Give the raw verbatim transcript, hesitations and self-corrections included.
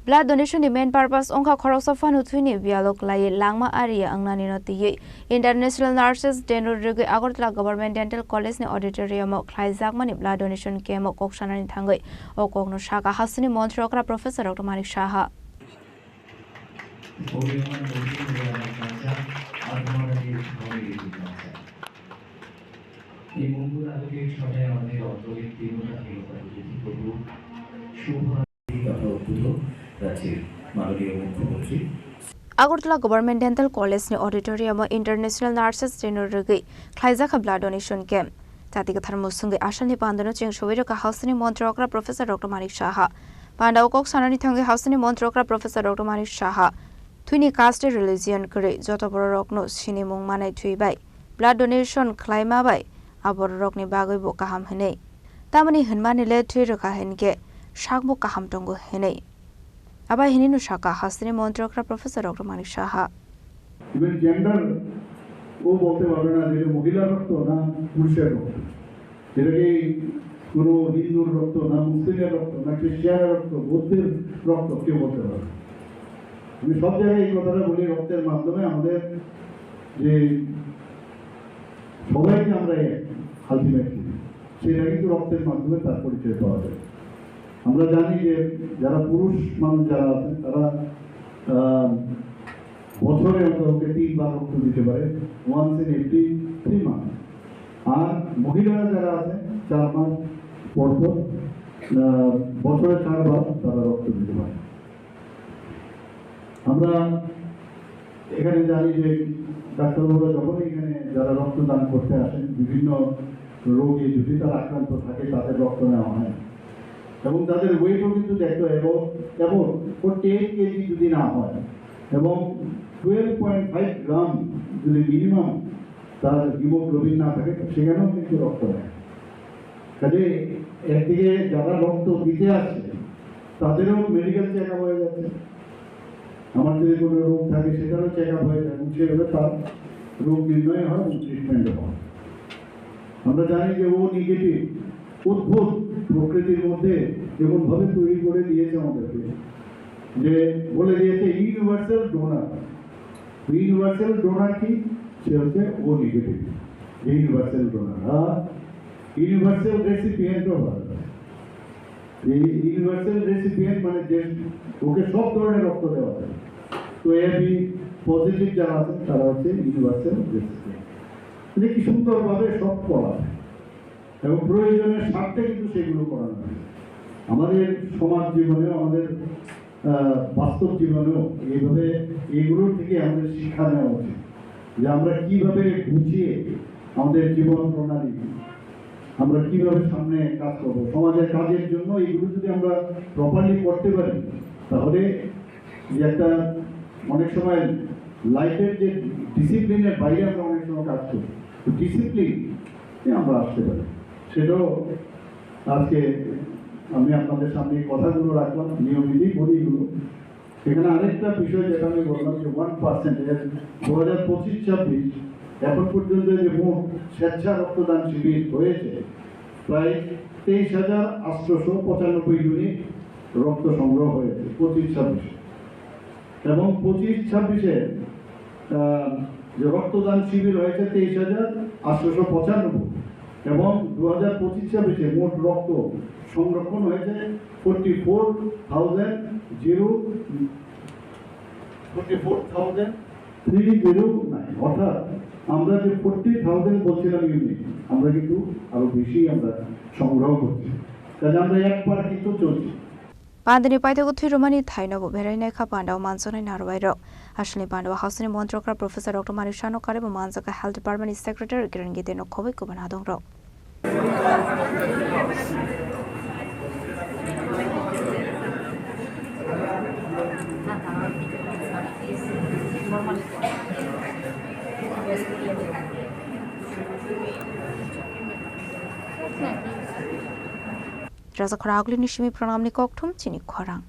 Blood donation ni main purpose wngkha khoroksa phano thwini biyalo kwlaiwi langma ariya wngnanino twiwi International Nurses Day no rwgwi Agartala Government Dental College ni auditorium o khlaijakmani blood donation camp o kok sanani thangwi o kokno sakha hasteni montri okra Professor Doctor Manik Saha. এই মঙ্গল আলোকের ছটায় আমাদের অন্তরে তীব্রতা ফেরত আনবে। শুভ রাজ্যের মাননীয় মুখ্যমন্ত্রী। Agartala Government Dental College ni auditorium o International Nurses Day no rwgwi khlaijakha blood donation camp. Jati kwthar musungwi asalni pandano cheng sobai rwkha hasteni montri okra Professor Doctor Manik Saha. Pandao kok sanani thangwi hasteni montri okra Professor Doctor Manik Saha. Thwini caste religion kwrwi joto bororokno sinimung manai thwi bai blood donation khlaima bai a bororokni bagwi bo kaham hwnwi. Tamoni hwnmani le thwi rwkha hinkhe sakbo kaham tongo hwnwi. Abai hinwi no sakha hasteni montri okra Professor Doctor Manik Saha. Even gender ও বলতে পারবে না যে এটা মহিলার রক্ত না পুরুষের রক্ত। এটা কি কোনো হিন্দুর রক্ত না মুসলিমের রক্ত না খ্রিস্টানের রক্ত বৌদ্ধের রক্ত কেউ বলতে পারবে না। আমি সব জায়গায় এই কথাটা বলি, রক্তের মাধ্যমে আমাদের যে সবাই যে আমরা এক আলটিমেটলি, সেটা কিন্তু রক্তের মাধ্যমে তার পরিচয় পাওয়া যায়। আমরা জানি যে যারা পুরুষ মানুষ যারা আছেন তারা আহ, বছরে অন্তত তিনবার রক্ত দিতে পারে, once in every three month. আর মহিলারা যারা আছেন চার মাস পর পর আহ, বছরে চারবার তারা রক্ত দিতে পারে। আমরা এখানে জানি যে ডাক্তারবাবুরা যখনই এখানে যারা রক্তদান করতে আসেন, বিভিন্ন রোগে যদি তারা আক্রান্ত থাকে, তাদের রক্ত নেওয়া হয় এবং তাদের ওয়েটও কিন্তু দেখতে হয় এবং এবং ফোর্টি এইট কেজি যদি না হয় এবং টুয়েলভ পয়েন্ট ফাইভ গ্রাম যদি মিনিমাম তার হিমোগ্লোবিন না থাকে, সেখানেও কিন্তু রক্ত নেয়। কাজে একদিকে যারা রক্ত দিতে আসছে, তাদেরও মেডিকেল চেক আপ হয়ে যাচ্ছে। আমার যদি কোনো রোগ থাকে, সেটারও চেক আপ হয়ে যায় এবং সেভাবে তার রোগ নির্ণয় হয় এবং ট্রিটমেন্ট হয়। আমরা জানি যে ও নেগেটিভ, অদ্ভুত প্রকৃতির মধ্যে যেমনভাবে তৈরি করে দিয়েছে আমাদেরকে, যে বলে দিয়েছে ইউনিভার্সাল ডোনার। ইউনিভার্সাল ডোনার কি? সে হচ্ছে ও নেগেটিভ, ইউনিভার্সাল ডোনার। আর ইউনিভার্সাল রেসিপিয়েন্টও হয়। এই ইউনিভার্সাল রেসিপিয়েন্ট মানে যে ওকে সব ধরনের রক্ত দেওয়া যায়। তো এ বি পজিটিভ যারা আছেন, তারা হচ্ছে ইউনিভার্সাল রেসিপিয়েন্ট। মানে কি সুন্দরভাবে সব করা হয় এবং প্রয়োজনের স্বার্থে কিন্তু সেগুলো করানো হয়। আমাদের সমাজ জীবনেও, আমাদের আহ, বাস্তব জীবনেও এইভাবে এগুলোর থেকে আমাদের শিক্ষা নেওয়া উচিত, যে আমরা কিভাবে গুছিয়ে আমাদের জীবন প্রণালী, আমরা কিভাবে সামনে কাজ করব, সমাজের কাজের জন্য এগুলো যদি আমরা প্রপারলি করতে পারি, তাহলে যে একটা অনেক সময় লাইফের যে ডিসিপ্লিনের বাইরে আমরা অনেক সময় কাজ করি, তো ডিসিপ্লিন আমরা আসতে পারি। সেটাও আজকে আমি আপনাদের সামনে এই কথাগুলো রাখলাম, নিয়মিতই করি এগুলো। এখানে আরেকটা বিষয় যেটা আমি বললাম যে ওয়ান পার্সেন্ট, দু হাজার পঁচিশ ছাব্বিশ এখন পর্যন্ত যে মোট স্বেচ্ছা রক্তদান শিবির হয়েছে প্রায় তেইশ হাজার আটশোশো পঁচানব্বই ইউনিট রক্ত সংগ্রহ হয়েছে পঁচিশ ছাব্বিশে। এবং পঁচিশ ছাব্বিশে আহ, যে রক্তদান শিবির হয়েছে তেইশ হাজার আটশোশো পঁচানব্বই এবং দু হাজার পঁচিশ ছাব্বিশে মোট রক্ত সংরক্ষণ হয়েছে forty four thousand zero forty four thousand three zero nine. অর্থাৎ আমরা যে ফোর্টি থাউজেন্ড বলছিলাম ইউনিট, আমরা কিন্তু আরো বেশি আমরা সংগ্রহ করছি। কাজে আমরা এক পার কিন্তু চলছি। Pandani paithago thwi rwmani thaino bo berai naikha pandao manjaknai narwai rok. Aswkni pandao hasteni montri okra Professor Doctor Manik Saha no karwi bo manjakha Health Department ni Secretary Kiran Gite no khobwi kubun adong rok. Raja Khorang Agli ni simi program ni kokthum chini khorang.